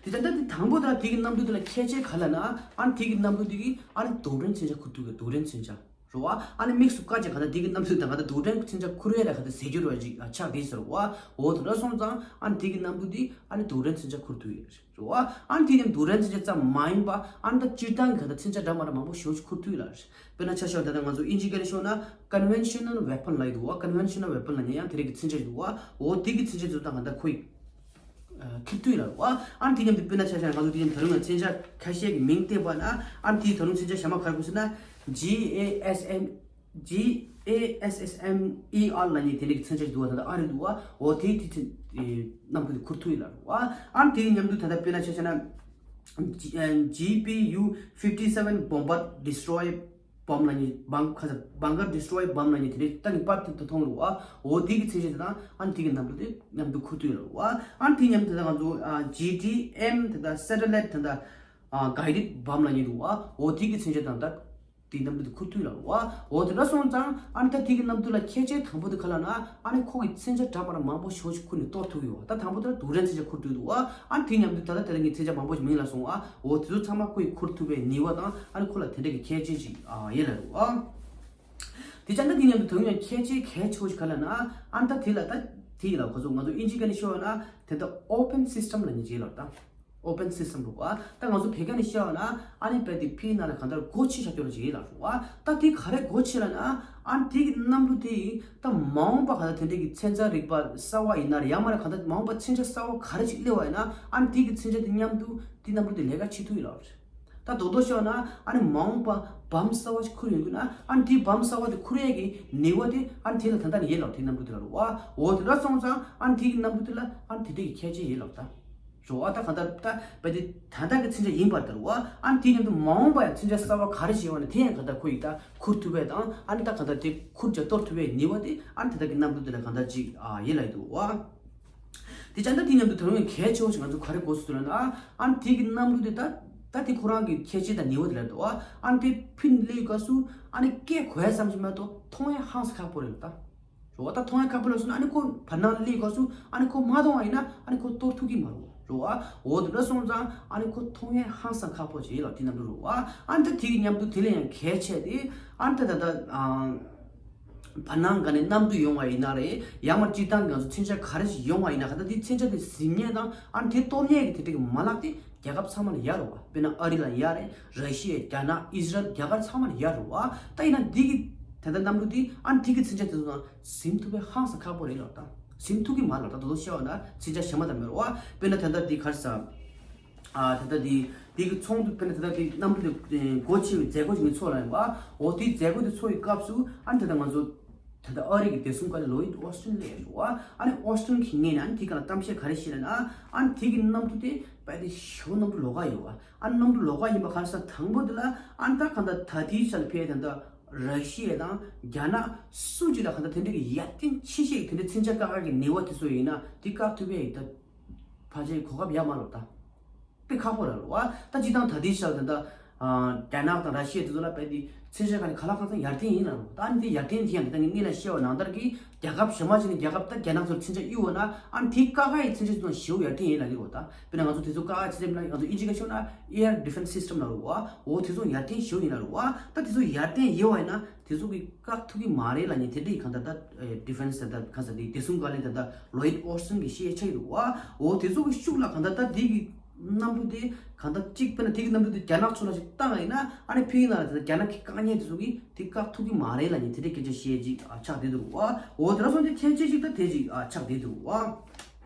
དེ་ད་ལྟ་དེ་དང་པོ་དེ་ལ་དེ་གི་གནམ་གྲུ་དེ་ལ་ཁྱད་ཆོས་ག་ལབ་ན་ཨ་ནི་དེ་གི་གནམ་གྲུ་དེ་གི་ཨ་ནི་རྡུལ་ཕྲན་མཚོན་ཆ་ཁུར་ཐུབ་ཀྱི་རྡུལ་ཕྲན་མཚོན་ཆ། རེད་བ། ཨ་ནི་དམིགས་སུ་བཀར་བྱས་གང་ལྟར་དེ་གི་གནམ་གྲུ་དང་གང་ལྟར་རྡུལ་ཕྲན་མཚོན་ཆ་འཁུར་ཡས་ལ་གང་ལྟར་ཟས་འགྱུར་བ་ཅིག་ཆགས་བསྡད་ཟེར་བ། འོ་དེ་འདྲ་སོང་ཙང་ཨ་ནི་དེ་གི་གནམ་གྲུ་དེ་ཨ་ནི་རྡུལ་ཕྲན་མཚོན་ཆ་འཁུར་ཐུབ་ཡོད་རེད་བ། ཨ་ནི་དེ་ནི་རྡུལ་ཕྲན་མཚོན་ཆ་ཙམ་མ་ཡིན་པ་ཨ་ནི་ད་སྤྱིར་བཏང་གི་གང་ལྟར་མཚོན་ཆ་འདྲ་མི་འདྲ་མང་པོ་ཞེ་པོ་ཅིག་འཁུར་ཐུབ་ཡོད་ལ་རེད། དཔེར་ན་ཆ་བཞག་ད་ལྟ་ང་ཚོ་དབྱིན་ཇིའི་སྐད་ནས་ཤོད་ན་conventional weapon ལབ་ཡོད་འདུག་བ། Conventional weapon ལབ་མཁན་ཡང་དེ་རིགས་ཀྱི་མཚོན་ཆ་ཞིག་འདུག་བ། འོ་དེ་གི་མཚོན་ཆ་ཚོ་ད་གང་ལྟར་ཁོ་ཡི་འཁྱེར་ཐུབ་ཡོད་ལ་རེད་བ། ཨ་ནི་དེ་མཉམ་དུ་དཔེར་ན་ཆ་བཞག་ན་ང་ཚོ་དེ་མཉམ་ད་རུང་ཡང་མཚོན་ཆ་ཁ་ཤས་ཀྱི་མིང་བསྟན་པ་ན་ཨ་ནི་དེའི་ད་རུང་མཚོན་ཆ་གཞན་མ་ག་རེ་དགོས་ཟེར་ན། G A S M G A S S M E R ལབ་མཁན་དེ་འདྲ་གི་མཚོན་ཆ་ཞིག་འདུག་བ། ད་ལྟ་ཨ་རི་འདུག་བ། འོ་དེ་དེ་ཚོ་གནམ་གྲུ་དེ་འཁུར་ཐུབ་ཡོད་ལ་རེད་བ། ཨ་ནི་དེ་མཉམ་དུ་ད་ལྟ་དཔེར་ན་ཆ་བཞག་ན་G- GBU fifty seven bomber destroy bomb ལབ་མཁན། Bung- ཁ་ས་bunker destroy bomb ལབ་མཁན་དེ་འདྲ་ད་ངེས་པར་དུ་མཐོང་རུང་བ། འོ་དེ་གི་མཚོན་ཆ་དེ་དང་ཨ་ནི་དེ་གི་གནམ་གྲུ་དེ་མཉམ་དུ་འཁུར་ཐུབ་ཡོད་ལ་རེད་བ། ཨ་ནི་དེ་མཉམ་དུ་ད་ང་ཚོ་ཨ་GTM དེ་ད་satellite དེ་ད་ཨ་guided bomb ལབ་མཁན་འདུག་བ། འོ་དེ་གི་མཚོན་ཆ་དང་ད་དེའི་གནམ་གྲུ་དེ་འཁུར་ཐུབ་ཡོད་ལ་རེད་བ། འོ་དེ་འདྲ་སོང་ཙང་ཨ་ནི་ད་དེ་གི་གནམ་གྲུ་ལ་ཁྱད་ཆོས་དང་པོ་དེ་ག་ལབ་ན་ཨ་ནི་ཁོ་གི་མཚོན་ཆ་འདྲ་མི་འདྲ་མང་པོ་ཞེ་པོ་ཅིག་འཁུར་ནས་གཏོར་ཐུབ་ཀྱི་ཡོད་བ། ད་དང་པོ་དེ་ལ་རྡུལ་ཕྲན་མཚོན་ཆ་འཁུར་ཐུབ་འདུག་བ། ཨ་ནི་དེ་མཉམ་དུ་ད་ལྟ་དེ་ལ་ངས་མཚོན་ཆ་མང་པོ་ཞིག་མིང་ལ་སོང་བ། འོ་དེ་ཚོ་ཚང་མ་ཁོ་ཡིས་འཁུར་ཐུབ་པའི་ནུས་པ་དང་ཨ་ནི་ཁོ་ལ་དེ་འདྲ་གི་ཁྱད་ཆོས་ཅིག་ཨ་ཡོད་ལ་རེད་བ། དེ་ཙང་ད་དེ་མཉམ་དུ་ད་རུང་ཡང་ཁྱད་ཆོས་གལ་ཆེ་བོ་ཞིག་ག་ལབ་ན་ཨ་ནི་ད་དེ་ལ་ད་དེ་ལ་ཁོ་ཚོ་ང་ཚོ་དབྱིན་ཇིའི་སྐད་ནས་ཤོད་ན་དེ་ད་open system ལབ་མཁན་ཅིག་ལབ་ད། Open system རེད་བ། ད་ང་ཚོ་བོད་སྐད་ནས་བཤད་པ་ན་ཨ་ནི་དཔེ་དེ་ཕིའི་ནང་ལ་གང་ལྟར་སྒོ་ཕྱེ་བཞག་རྒྱུ་ར་ཅིག་ཡིན་ལབ་རེད་བ། ད་དེ་ག་རེ་སྒོ་ཕྱེ་ལབ་ན་ཨ་ནི་དེ་གི་གནམ་གྲུ་དེ་ད་མ་འོངས་པ་གང་ལྟར་དེ་འདྲ་གི་མཚོན་ཆ་རིག་པ་གསར་བ་ཡིན་ན་རེད། ཡང་མ་རེད་གང་ལྟར་མ་འོངས་པ་མཚོན་ཆ་གསར་བ་ག་རེ་ཅིག་སླེབས་པ་ཡིན་ན་ཨ་ནི་དེ་གི་མཚོན་ཆ་དེ་མཉམ་དུ་དེ་གནམ་གྲུ་དེ་ལས་ཀ་བྱེད་ཐུབ་ཡོད་ལབ་རེད། ད་རྡོག་རྡོག་བཤད་པ་ན་ཨ་ནི་མ་འོངས་པ་བམ་གསར་བ་ཞིག་འཁུར་ཡོང་དུས་ན་ཨ་ནི་དེ་བམ་གསར་བ་དེ་འཁུར་ཡས་ཀྱི་ནུས་པ་དེ་ཨ་ནི་དེ་ལ་ད་ལྟ་ནས་ཡོད་ལབ་དེ་གནམ་གྲུ་དེ་ལ་རེད་བ། འོ་དེ་འདྲ་སོང་ཙང་ཨ་ནི་དེ་གི་གནམ་གྲུ་དེ་ལ་ཨ་ནི་དེ་འདྲ་གི་ཁྱད་ཆོས་ཡོད་ལབ་ད། རེད་བ། ད་གང་ལྟར་ད་བས་དེ་ད་ལྟ་གི་མཚོན་ཆ་ཡིན་པར་ཐལ་བ། ཨ་ནི་དེ་མཉམ་དུ་མ་འོངས་པ་ཡང་མཚོན་ཆ་གསར་བ་ག་རེ་བྱེད་པ་ན་དེ་ཡང་གང་ལྟར་ཁོ་ཡིས་ད་འཁུར་ཐུབ་པས་དང་ཨ་ནི་ད་གང་ལྟར་དེ་འཁུར་བྱ་གཏོར་ཐུབ་པའི་ནུས་པ་དེ་ཨ་ནི་ད་ལྟ་གི་གནམ་གྲུ་དེ་ལ་གང་ལྟར་ཅིག་ཨ་ཡོད་ལ་ཡོད་འདུག་བ། དེ་ཙང་ད་དེ་མཉམ་དུ་ད་རུང་གལ་ཆེ་བ་ཞིག་ང་ཚོ་ག་རེ་དགོས་སུ་ལ་ན་ཨ་ནི་དེ་གི་གནམ་གྲུ་དེ་ད་ད་དེ་ཁོ་རང་གི་ཁྱད་ཆོས་དང་ནུས་པ་དེ་ལ་འདུག་བ། ཨ་ནི་དེ་ཕིན་སླེབས་སྐབས་སུ་ཨ་ནི་སྐད་གོ་ཡ་ཙམ་ཞིག་མ་གཏོགས་མཐོང་ཡ་ཧང་སང་ཁག་པོ་རེད་ད། རེད་བ། ད་མཐོང་ཡ་ཁག་པོ་ལ་སོང་ན་ཨ་ནི་ཁོ་བར་སྣང་སླེབས་སྐབས་སུ་ཨ་ནི་ཁོ་མ་མཐོང་བ་ཡིན་ན་ཨ་ནི་ཁོ་གཏོར་ཐུབ་ཀྱི་མ་རེད་བ། རེད་བ། འོ་དེ་འདྲ་སོང་ཙང་ཨ་ནི་ཁོ་མཐོང་ཡ་ཧང་སང་ཁག་པོ་ཅིག་ཡིན་ལ་དེ་རྣམས་རེད་བ། ཨ་ནི་ད་དེ་གི་མཉམ་དུ་དེ་ལས་ཡང་གལ་ཆེ་དེ་ཨ་ནི་ད་ད་ད་ཨ་བར་སྣང་ག་ནས་གནམ་གྲུ་ཡོང་བ་ཡིན་ན་རེད། ཡང་མ་སྤྱིར་བཏང་གི་ང་ཚོ་མཚོན་ཆ་ག་རེ་ཞིག་ཡོང་བ་ཡིན་ན་ག་ད་དེ་མཚོན་ཆ་དེ་ཟིན་མཁན་དང་ཨ་ནི་དེ་གཏོར་མཁན་གྱི་དེ་འདྲ་གི་མ་ལག་དེ་རྒྱལ་ཁབ་ཚང་མ་ལ་ཡོད་རེད་བ། དཔེར་ན་ཨ་རི་ལ་ཡོད་རེད། ར་ཤི་ཡ། རྒྱ་ནག་ཨི་ཟི་རལ། རྒྱ་གར་ཚང་མ་ལ་ཡོད་རེད་བ། ད་ཡིན་ན་འདི་གི་ད་ལྟ་གནམ་གྲུ་འདི་ཨ་ནི་འདི་གི་མཚོན་ཆ་དེ་ཚོ་དང་ཟིན་ཐུབ་པའི་ཧང་སང་ཁག་པོ་རེད་ལབ་ད། ཟིན་ཐུབ་ཀྱི་མ་རེད་ལབ་ད། དོ་དོ་བཤད་པ་ན་མཚོན་ཆ་གཞན་པ་དང་མི་འདྲ་བ། དཔེར་ན་ད་ལྟ་འདི་ག་རེ་ཟ། ཨ་ད་ལྟ་འདི་འདི་གི་ཚོགས་འདུ་དཔེར་ན་ད་ལྟ་འདི་གནམ་གྲུ་འདི་སྒོ་ཕྱེ་བའི་མཛད་སྒོ་ཞིག་ངས་ཚོགས་ལ་ཡིན་པ། འོ་དེའི་མཛད་སྒོ་དེ་ཚོགས་པའི་སྐབས་སུ་ཨ་ནི་ད་ལྟ་ང་ཚོ་ད་ལྟ་ཨ་རི་གི་བདེ་སྲུང་བཀའ་བློན་ལོ་ཡིད་ཨོ་སི་ཊིན་སླེབས་ཡོད་རེད་བ། ཨ་ནི་ཨོ་སི་ཊིན་གྱིས་ངས་ནི་ཨ་ནི་དེ་ག་ལ་གཏམ་བཤད་ག་རེ་བཤད་ལབ་ན། ཨ་ནི་དེ་གི་གནམ་གྲུ་དེ་དཔེ་དེ་ཞེ་པོ་གནམ་གྲུ་ལོགས་ཀ་ཡོད་བ། ཨ་ནི་གནམ་གྲུ་ལོགས་ཀ་ཡིན་པ་ག་རེ་ཟ། དང་པོ་དེ་ལ་ཨ་ནི་ད་གང་ལྟར་ད་ལྟའི་ཆར་ལ་ཕེབས་ད་ལྟ་ར་ཤི་ཡ་དང་རྒྱ་ནག་སུ་གཅིག་ལ་གང་ལྟར་དེ་འདྲ་གི་ཡར་ཐོན་ཆེ་ཤོས་ཀྱི་དེ་འདྲ་མཚོན་ཆ་བཀག་ག་གི་ནུས་པ་དེ་ཚོ་ཡིན་ན་དེ་བཀག་ཐུབ་པའི་ད་ཕལ་ཆེར་གོ་སྐབས་ཡོད་མ་རེད་ད། དཔེ་ཁག་པོ་རེད་བ། ད་སྤྱིར་བཏང་ད་ལྟའི་ཆར་ད་ལྟ་ཨ་རྒྱ་ནག་དང་ར་ཤི་ཡ་དེ་ཚོ་ལ་དཔེ་དེ་མཚོན་ཆ་ག་ནས་ག་ལ་གང་འཚམ་ཡར་ཐོན་ཡིན་ལ་རུ། ད་ཨ་ནི་དེ་ཡར་ཐོན་དེ་ཡང་ད་ངས་སྔོན་ལ་བཤད་པ་ནང་ལྟར་གྱི་རྒྱལ་ཁབ་གཞན་མ་ཅིག་ནས་རྒྱལ་ཁབ་ད་རྒྱ་ནག་ཚོར་མཚོན་ཆ་གཡུགས་པ་ན་ཨ་ནི་དེ་བཀག་ག་ཡི་མཚོན་ཆ་ཅིག་དང་ཞེ་པོ་ཡར་ཐོན་ཡིན་ལབ་ཀྱི་རེད་བ། ད་དཔེར་ན་ང་ཚོ་དེ་ཚོ་བཀག་ག་ཡི་མཚོན་ཆ་མིན་ན་ང་ཚོ་དབྱིན་ཇི་སྐད་ཤོད་ན་air defense system ལབ་རུ་བ། འོ་དེ་ཚོ་ཡར་ཐོན་ཞེ་པོ་ཡིན་ལབ་རུ་བ། ད་དེ་ཚོ་ཡར་ཐོན་ཡོད་པ་ཡིན་ན་དེ་ཚོ་གིས་བཀག་ཐུབ་ཀྱི་མ་རེད་ལབ་མཁན་དེ་འདྲ་ཡི་གང་ལྟར་ད་ཨེ་defense ད་ལྟ་གང་ཟེར་དེ་བདེ་སྲུང་བཀའ་བློན་ད་ལྟ་ལོ་ཡིད་ཨོ་སི་ཊིན་གྱིས་བཤད་ཆ་ཡི་རུ་བ། འོ་དེ་ཚོ་གི་ཤུགས་ལ་གང་ལྟར་ད་དེ་གི་གནམ་གྲུ་དེ་གང་ལྟར་གཅིག་དཔེར་ན་དེ་གི་གནམ་གྲུ་དེ་རྒྱ་ནག་ཕྱོགས་ལ་ཞིག་བཏང་བ་ཡིན་ན་ཨ་ནི་ཕ་གི་ནང་ལ་དེ་རྒྱ་ནག་གི་བཀག་ཉར་དེ་ཚོ་གིས་དེ་བཀག་ཐུབ་ཀྱི་མ་རེད་ལབ་མཁན་དེ་འདྲའི་སྐད་ཆ་བཤད་ཅིག་ཨ་ཆགས་བསྡད་འདུག་བ། འོ་དེ་འདྲ་སོང་ཙང་ཁྱད་ཆོས་ཅིག་ད་དེ་ཅིག་ཨ་ཆགས་བསྡད་འདུག་བ།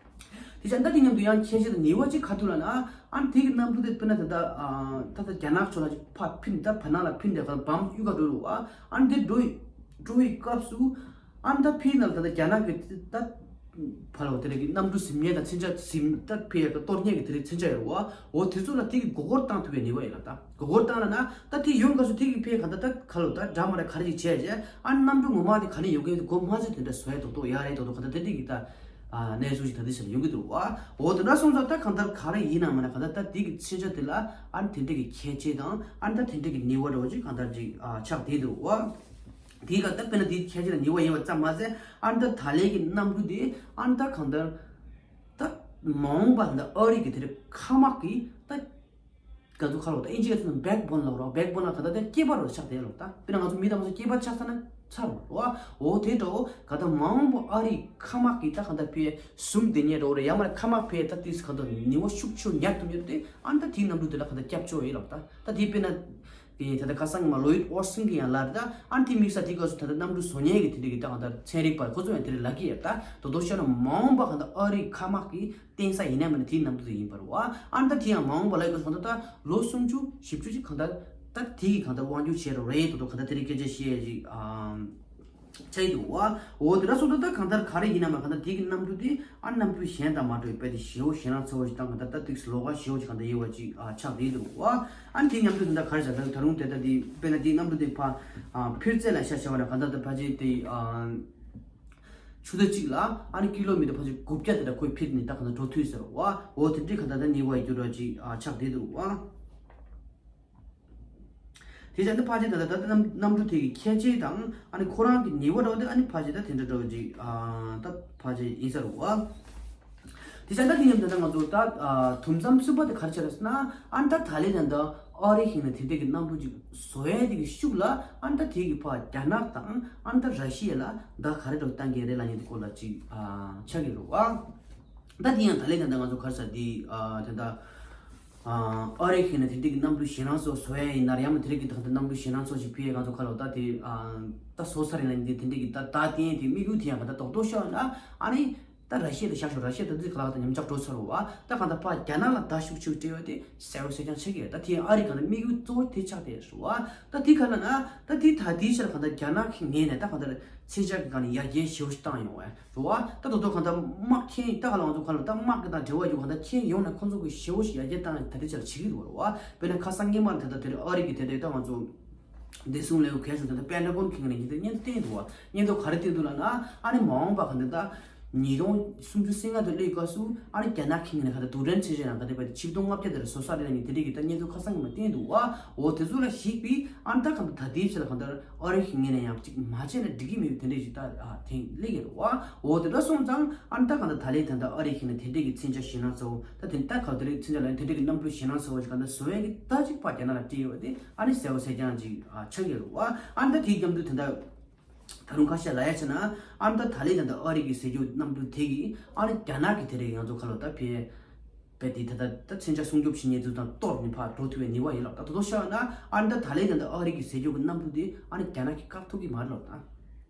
དེ་ཅང་ད་དེ་མཉམ་དུ་ཡང་ཁྱད་ཆོས་དང་ནུས་པ་ཅིག་ག་ཐུག་ལབ་ན་ཨ་ནི་དེ་གི་གནམ་གྲུ་དེ་དཔེར་ན་ད་ལྟ་ཨ་ད་ལྟ་རྒྱ་ནག་ཕྱོགས་ལ་ཅིག་ཕར་འཕུར་ནས་ད་བར་སྣང་ལ་འཕུར་ནས་ད་བམ་གཡུག་ག་འགྲོ་རུ་བ། ཨ་ནི་དེ་འགྲོ་ཡི་འགྲོ་བའི་སྐབས་སུ་ཨ་ནི་ད་ཕ་གི་ནང་ལ་ད་ལྟ་རྒྱ་ནག་གི་ད། ཕར་ལ་འོ་དེ་རིགས་ཀྱི་གནམ་གྲུ་ཟིན་མཁན་དང་མཚོན་ཆ་ཟིན་ད་ཕ་གི་གཏོར་མཁན་གྱི་དེ་རིགས་མཚོན་ཆ་ཡོད་རེད་བ། འོ་དེ་ཚོ་ལ་དེ་གི་མགོ་སྐོར་བཏང་ཐུབ་པའི་ནུས་པ་ཡོད་ལ་ད། མགོ་སྐོར་བཏང་ལབ་ན་ད་དེ་ཡོང་སྐབས་སུ་དེ་གི་ཕ་གི་གང་ལྟར་ད་ག་ལོ་ད་འདྲ་མ་འདྲ་ག་རེ་ཞིག་བྱས་རྗེས་ཨ་གནམ་གྲུ་ངོ་མ་དེ་ག་ནས་ཡོང་གི་མགོ་མ་ཚོས་དེ་འདྲ་བཟོ་ཡ་རྡོག་རྡོག་ཡག་རེད་རྡོག་རྡོག་གང་ལྟར་དེ་འདྲ་གི་ད་ཨ་གནས་ཚུལ་ཞིག་ད་དེ་ཞིག་ལ་ཡོང་གི་འདུག་བ། འོ་དེ་འདྲ་སོང་ཙང་ད་གང་ལྟར་ག་རེ་ཡིན་ནའང་མིན་ན་གང་ལྟར་ད་དེ་གི་མཚོན་ཆ་དེ་ལ་ཨ་དེ་འདྲ་གི་ཁྱད་ཆོས་དང་ཨ་ད་དེ་འདྲ་གི་ནུས་པ་འདྲ་བོ་ཅིག་གང་ལྟར་ཅིག་ཨ་ཆགས་བསྡད་འདུག་བ། དེའི་སྐབས་ད་དཔེར་ན་དེའི་ཁྱད་ཆོས་དང་ནུས་པ་ཡོད་པ་ཙམ་མ་ཟད་ཨ་ནི་ད་ད་ལན་གྱི་གནམ་གྲུ་དེ་ཨ་ནི་ད་གང་ལྟར་ད་མ་འོངས་པ་ད་ཨ་རི་གི་དེ་འདྲ་མཁའ་དམག་གི་ད་ ག་ཚོད་ཁ་ལོ་ད་ཨིན་ཇི་ག་ཚོད་ན་backbone་ལབ་རོགས། backbone་ལ་ག་ད་དེ་སྐེད་པ་རོ་ཆགས་དེ་ལོ། ད་དཔེར་ན་ང་ཚོ་མི་དང་ང་ཚོ་སྐེད་པ་ཆགས་ས་ན་ཚར་རོ། འོ་དེ་འདྲ་འོ་ག་ད་མ་འོངས་པ་ཨ་རིའི་མཁའ་དམག་གི་ད་ག་ད་ཕེ་ཟུམ་དེ་ཉེ་རོ་རེ་ཡ་མ་མཁའ་དམག་ཕེ་ད་ཏིས་ག་ད་ནི་བ་ཤུགས་ཆེ་ཉག་ཏུ་ཉེ་རོ་དེ་ཨན་ད་དེའི་གནམ་གྲུ་དེ་ལ་ག་ད་སྐྱབས་བཅོལ་ཡིན་ལོ། ད་ད་དེ་དཔེར་ན་དེ་ད་ད་ཁ་སང་མ་ལོ་ཡིད་ཨོར་སིང་གི་ཡང་ལར་ད་ཨན་དེ་དམིགས་ས་དེ་ག་ཚོད་ད་ད་གནམ་གྲུ་བཟོ་ཉེ་གི་དེ་འདྲ་གི་ད་ག་ད་ཚན་རིག་པ་ཁོ་ཚོ་ཡང་དེ་རེ་ལ་གི་ཡ་ད་དོ་དོ་ཤོད་ན་མ་འོངས་པ་ག་ད་ཨ་རིའི་མཁའ་དམག་གི་བརྟེན་ས་ཡིན་ན་མིན་ན་དེའི་གནམ་གྲུ་དེ་ཡིན་པ་རེད་བ། ཨ་ནི་ད་དེ་ཡང་མ་འོངས་པ་ལ་ཡོད་ཚོད་ད་ལོ་སུམ་ཅུ་བཞི་བཅུ་ཅིག་གང་ལྟར་ད་དེ་གི་གང་ལྟར་དབང་སྒྱུར་བྱས་རོགས་རེད་དོ་དོ་གང་ལྟར་དེ་རིང་སྐད་ཆ་བཤད་ཡ་ཅིག་ཨ་ཆགས་ཡི་འདུག་བ། འོ་དེ་འདྲ་སོང་ད་ད་གང་ལྟར་ག་རེ་ཡིན་ན་མ་གང་ལྟར་དེ་གི་གནམ་གྲུ་དེ་ཨ་གནམ་གྲུ་གཞན་དང་མ་འདྲ་བའི་དཔེ་དེ་ཞེ་བོ་ཞེ་ན་ཚ་བོ་ཞིག་དང་གང་ལྟར་ད་དེ་ལོགས་ཀ་ཞེ་བོ་ཞིག་གང་ལྟར་ཡོད་བ་ཅིག་ཨ་ཆགས་བསྡད་འདུག་བ། ཨ་ནི་དེ་མཉམ་དུ་དེ་འདྲ་ག་རེ་བྱ་ད་ད་རུང་དེ་ད་དེ་དཔེར་ན་དེ་གནམ་གྲུ་དེ་ཕ་ཨ་འཕུར་རྩེ་ལ་ཤ་ཤ་བ་ན་གང་ལྟར་ད་ཕ་ཅིག་དེ་ཨ། ཆུ་ཚོད་གཅིག་ལ་ཨ་ནི་ཀི་ལོ་མི་ཊར་ཕལ་ཆེར་དགུ་བརྒྱ་དེ་འདྲ་ཁོས་འཕུར་ནས་ད་ག་ན་འགྲོ་ཐུབ་ཟེར་བ། འོ་དེ་འདྲའི་ག་ད་ད་ནི་བ་ཡི་རྒྱུ་འགྲོ་ཅིག་ཨ་ཆགས་བསྡད་འདུག་བ། དེ་བྱས་ན་ཕལ་ཆེར་ད་ད་ད་གནམ་གནམ་གྲུ་དེ་གི་ཁྱད་ཆོས་དང་ཨ་ནི་ཁོ་རང་གི་ནི་བ་འགྲོ་དེ་ཨ་ནི་ཕལ་ཆེར་ད་དེ་འདྲ་འགྲོ་ཅིག་ཨ་ད་ཕལ་ཆེར་ཡིན་ས་རུ་བ། དེ་བྱས་ན་དེ་ཡིན་ད་ད་ང་ཚོ་ད་ཨ་དུམ་མཚམས་གསུམ་པ་དེ་ག་རེ་བྱས་རེད་ཟེར་ན་ཨ་ནི་ད་ད་ལན་ད་ད་ཨ་རི་ཞིག་ནས་དེ་འདྲའི་གི་གནམ་གྲུ་ཅིག་བཟོ་ཡས་དེ་གི་ཤུགས་ལ་ཨ་ནི་ད་དེ་གི་ཕ་རྒྱ་ནག་དང་ཨ་ནི་ད་ར་ཤི་ཡ་ལ་ད་ག་རེ་འགྲོ་བཏང་གི་རེད་ལབ་མཁན་དེ་སྐོར་ལ་ཅིག་ཨ་ཆགས་ཀྱི་རེད་བ། ད་དེ་ཡང་ད་ལན་ད་ད་ང་ཚོ་ག་རེ་ཟེར་དེ་ཨ་དེ་ད་ཨ་རི་ཞིག་ནས་དེ་འདྲའི་གི་གནམ་གྲུ་ཞེ་སྣང་ཚོ་བཟོ་ཡས་ཡིན་ན་རེད་ཡང་མ་དེ་འདྲའི་གི་ད་གནམ་གྲུ་ཞེ་སྣང་ཚོ་ཞིག་ཕུལ་ཡས་ང་ཚོ་ག་ལ་ད་དེ་ཨ་ད་བཟོ་ས་རེད་ལབ་མཁན་དེ་འདྲའི་གི་ད་ད་དེ་ཡང་དེ་དམིགས་ཡུལ་དེ་ཡང་ག་ད་རྡོག་རྡོག་ཤོར་ན་ཨ་ནི། ད་ར་ཤི་ཡ་དང་བཞག་ཤོག་ར་ཤི་ཡ་ད་དུས་ག་ལ་ད་ཉམས་ཆག་འགྲོ་ཚར་བ། ད་གང་ལྟར་ཕ་རྒྱ་ནག་ལ་ད་ཤུགས་ཆེ་སྤྲད་ཡོད་དེ་གསལ་བོ་གསལ་རྐྱང་ཆགས་ཀྱི་ཡོད། ད་དེ་ཨ་རི་གང་ལྟར་དམིགས་ཡུལ་གཙོ་བོ་དེ་ཆགས་བསྡད་ཡོད་རེད་བ། ད་དེ་ག་ལ་ན་ད་དེ་ད་དེའི་ཕྱིར་གང་ལྟར་རྒྱ་ནག་གི་ངོས་ནས་ད་གང་ལྟར་མཚོན་ཆ་གི་སྒང་ནས་ཡར་རྒྱས་ཞེ་པོ་ཞིག་བཏང་ཡོང་བས་རེད་བ། ད་དོ་དོ་གང་ལྟར་དམག་ཁྱེད་ད་ག་ལ་ང་ཚོ་ག་ལ་ད་དམག་གི་དང་འབྲེལ་བ་ཡོད་གང་ལྟར་ཁྱེད་ཡོང་ནས་ཁོང་ཚོ་གི་ཞེ་པོ་ཞིག་ཡར་རྒྱས་བཏང་ཡོད་ད་དེ་ཕྱིར་བྱེད་ཀྱི་འདུག་རེད་བ། དཔེར་ན་ཁ་སང་སྔོན་མ་དེ་ད་དེ་རིང་ཨ་རི་གི་དེ་འདྲའི་ད་ང་ཚོ། བདེ་སྲུང་ལས་ཁུངས་གལ་ཆེ་ཤོས་དེ་ད་པེན་ཊ་གོན་ཁེངས་ནས་ཉིན་དེ་སྙན་ཐོ་བསྟན་འདུག་བ། སྙན་ཐོ་ག་རེ་བསྟན་འདུག་ལབ་ན་ཨ་ནི་མ་འོངས་པ་ག་འདི་ད་ཉིས་སྟོང་སུམ་ཅུ་སོ་ལྔ་དུ་སླེབས་སྐབས་སུ་ཨ་ནི་རྒྱ་ནག་ཁེངས་ནས་ག་འདི་རྡུལ་ཕྲན་ཆེ་ཤོས་ཡང་ག་འདི་བ་ཆིག་སྟོང་ལྔ་བརྒྱ་དེར་བཟོ་ས་རེད་ལབ་ནས་དེ་འདྲའི་གི་ད་སྙན་ཐོ་ཁ་སང་གི་མ་བསྟན་འདུག་བ། འོ་དེ་ཚོ་ལ་གཞིགས་པའི་ཨ་ནི་ད་ག་འདི་ད་ལྟའི་ཆ་ལ་ག་འདི་ཨ་རི་ཁེངས་ནས་ཡང་ཅིག་མ་བྱས་ན་འགྲིག་གི་མེད་པའི་དེ་འདྲའི་ཅིག་ད་ཨ་ཐེངས་སླེབས་ཡོད་རེད་བ། འོ་དེ་འདྲ་སོང་ཙང་ཨ་ནི་ད་ག་འདི་ད་ལྟའི་ད་ལྟ་ཨ་རི་ཁེངས་ནས་དེ་འདྲའི་གི་མཚོན་ཆ་ཞེ་སྣང་ཚ་བོ་ད་དེ་ད་ག་འདི་རེད་མཚོན་ཆ་ལ་དེ་འདྲའི་གི་གནམ་གྲུ་ཞེ་སྣང་ཚ་བོ་ཞིག་ག་འདི་བཟོ་ཡས་ཀྱི་ད་ཅིག་ཕ་རྒྱ་ནག་ལ་སྤྲད་ཡོད་པ་དེ། ཨ་ནི་གསལ་བོ་གསལ་རྐྱང་ཅིག་ཨ་ཆགས་ཀྱི་རེད་བ། ཨ་ནི་ད་དེའི་མཉམ་དུ་དེ་འདྲ་ད་རུང་ཁ་ཤས་ལབ་ཡ་བྱས་ན་ཨ་ནི་ད་ད་ལན་ད་ལྟ་ཨ་རི་གི་ཟེར་རྒྱུ་གནམ་གྲུ་དེ་གིས་ཨ་ནི་རྒྱ་ནག་གི་དེ་རིང་ང་ཚོ་ཁ་ལོ་ད་ཕེ་པེ་དེ་ད་ད་ད་མཚོན་ཆ་སྲུང་སྐྱོབ་བྱེད་མཁན་ཚོ་དང་གཏོར་ནས་ཕར་འགྲོ་ཐུབ་པའི་ནུས་པ་ཡོད་ལ་ད་དོ་དོ་ཤོད་ན་ཨ་ནི་ད་ད་ལན་ད་ལྟ་ཨ་རི་གི་ཟེར་རྒྱུ་གི་གནམ་གྲུ་དེ་ཨ་ནི་རྒྱ་ནག་གིས་བཀག་ཐུབ་ཀྱི་མ་རེད་ལ་ད།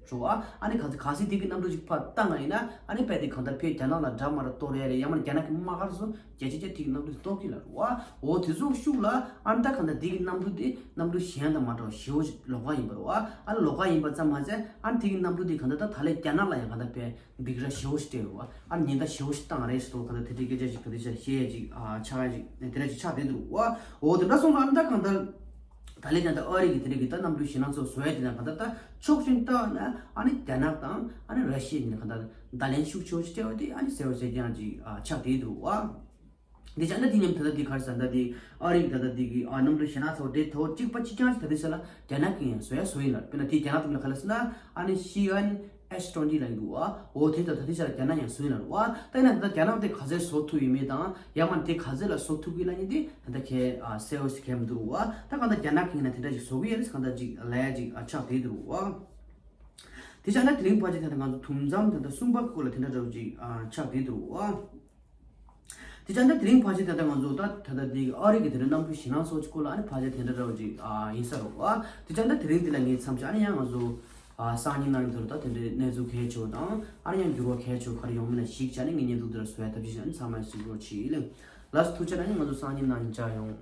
རེད་བ། ཨ་ནི་ག་ཚོད་ག་ཚོད་དེ་གི་གནམ་གྲུ་ཅིག་ཕར་བཏང་ང་ཡིན་ན་ཨ་ནི་དཔེ་དེ་གང་ལྟར་ཕེ་རྒྱ་ནག་ལ་འདྲ་མ་འདྲ་གཏོར་ཡ་རེད། ཡང་མ་རྒྱ་ནག་གི་དམག་སྒར་སུ་རྒྱལ་སྤྱི་རྒྱལ་ཁབ་ཀྱི་གནམ་གྲུ་གཏོར་གི་ལ་རེད་བ། འོ་དེ་ཚོ་ཤུགས་ལ་ཨ་ནི་ད་གང་ལྟར་དེ་གི་གནམ་གྲུ་དེ་གནམ་གྲུ་གཞན་དང་མ་འདྲ་བ་ཞེ་པོ་ཅིག་ལོགས་ཀ་ཡིན་པ་རེད་བ། ཨ་ནི་ལོགས་ཀ་ཡིན་པ་ཙམ་མ་ཟད་ཨ་ནི་དེ་གི་གནམ་གྲུ་དེ་གང་ལྟར་ད་ད་ལན་རྒྱ་ནག་ལ་ཡང་གང་ལྟར་དཔེ་འབིགས་ར་ཞེ་པོ་ཅིག་སྤྲད་རེད་བ། ཨ་ནི་ཉེན་བརྡ་ཞེ་པོ་ཅིག་བཏང་རེད་ཟེར་དོ་གང་ལྟར་དེ་འདྲའི་སྐད་ཆ་ཞིག་ག་དེ་ཆ་བཤད་ཡ་ཅིག་ཨ་ཆགས་ཡ་ཅིག་དེ་འདྲ་ཅིག་ཆགས་བསྡད་འདུག་བ། འོ་དེ་འདྲ་སོང་ཙང་ཨ་ནི་ད་གང་ལྟར། ད་ལན་ད་ལྟ་ཨ་རི་གི་དེ་རིང་གི་ད་གནམ་གྲུ་ཞེ་སྣང་ཚོ་བཟོ་ཡ་དེ་ན་ག་ད་ད་ཕྱོགས་གཅིག་ནས་ལྟ་བ་ན་ཨ་ནི་རྒྱ་ནག་དང་ཨ་ནི་ར་ཤི་ཡ་གཉིས་ནས་ག་ད་བརྡ་ལན་ཤུགས་ཆེ་བོ་ཞིག་སྤྲད་པ་དེ་ཨ་ནི་གསལ་བོ་གསལ་རྐྱང་ཅིག་ཨ་ཆགས་བསྡད་འདུག་བ། དེ་ཅང་ད་དེ་མཉམ་ད་ལྟ་དེ་ག་རེ་ཟེར་ད་དེ་ཨ་རི་གི་ད་ལྟ་དེ་གི་ཨ་གནམ་གྲུ་ཞེ་སྣང་ཚོ་དེ་ཐོ་གཅིག་པ་གཅིག་རྐྱང་ཞིག་ད་དེ་ཟེར་ལ་རྒྱ་ནག་གི་ཡང་བཟོ་ཡ་བཟོ་ཡིན་ལ་དཔེར་ན་དེ་རྒྱ་ནག་དེ་མིན་ལ་ག་ལ་ཟེར་ན་ཨ་ནི་ཤི་ཨན། ཨེཆ་ཊུ་ཝེན་ཊི་ལབ་ཀྱི་འདུག་བ། འོ་དེ་ལྟར་ད་ལྟའི་ཆར་རྒྱ་ནག་ཡང་བཟོས་ཡོད་ལ་རུང་བ། ད་ཡིན་ན་ད་རྒྱ་ནག་དེ་ག་ཚད་བཟོ་ཐུབ་ཡོད་མེད་དང་ཡང་མ་དེ་ག་ཚད་ལ་བཟོ་ཐུབ་ཀྱི་ལབ་མཁན་དེ་ད་ལྟ་ཁྱེད་ཨ་གསལ་བོ་ཞིག་གས་མི་འདུག་བ། ད་གང་ལྟར་རྒྱ་ནག་གིས་ན་དེ་འདྲ་ཞིག་བཟོ་གི་ཡོད་རེད་གང་ལྟར་ཅིག་ལབ་ཡ་ཅིག་ཨ་ཆགས་བསྡད་འདུག་བ། དེ་ཆ་ན་དེ་རིང་ཕལ་ཆེར་ད་ལྟ་ང་ཚོ་དུམ་མཚམས་ད་ལྟ་གསུམ་པ་སྐོར་ལ་དེ་འདྲ་འདྲ་བོ་ཅིག་ཨ་ཆགས་བསྡད་འདུག་བ། དེ་ཅང་ད་དེ་རིང་ཕལ་ཆེར་ད་ལྟ་ང་ཚོ་ད་ད་ལྟ་འདི་ཨ་རི་གི་དེ་རིང་གནམ་གྲུ་ཞེ་སྣང་སོགས་ཀྱི་སྐོར་ལ་ཨ་ནི་ཕལ་ཆེར་དེ་འདྲ་འདྲ་བོ་ཅིག་ཨ་ཡིན་ས་རེད་བ། དེ་ཅང་ད་དེ་རིང་འདི་ལ་ངས་མཚམས་ཅིག་ཨ་ནི་ཡང་ང་ཚོ་ཨ་སང་ཉིན་གནངས་ཉིན་དུ་ད་དེ་འདྲའི་གནས་ཚུལ་གལ་ཆེ་བ་དང་ཨ་ནི་ཡང་འགྱུར་བ་གལ་ཆེ་བ་ག་རེ་ཡོང་མིན་ལ་གཞིགས་བྱས་ཨ་ནི་ངས་བརྙན་ཐུང་འདི་ལ་བཟོ་ཡ་ཐབས་ཤེས་བྱས་ཨ་ནི་ཚང་མ་གཟིགས་རོགས་གྱིས་ལགས། ལགས་སོ་ཐུགས་རྗེ་གནང་། ཨ་ནི་ང་ཚོ་སང་ཉིན་གནངས་ཉིན་མཇལ་ཡོང་།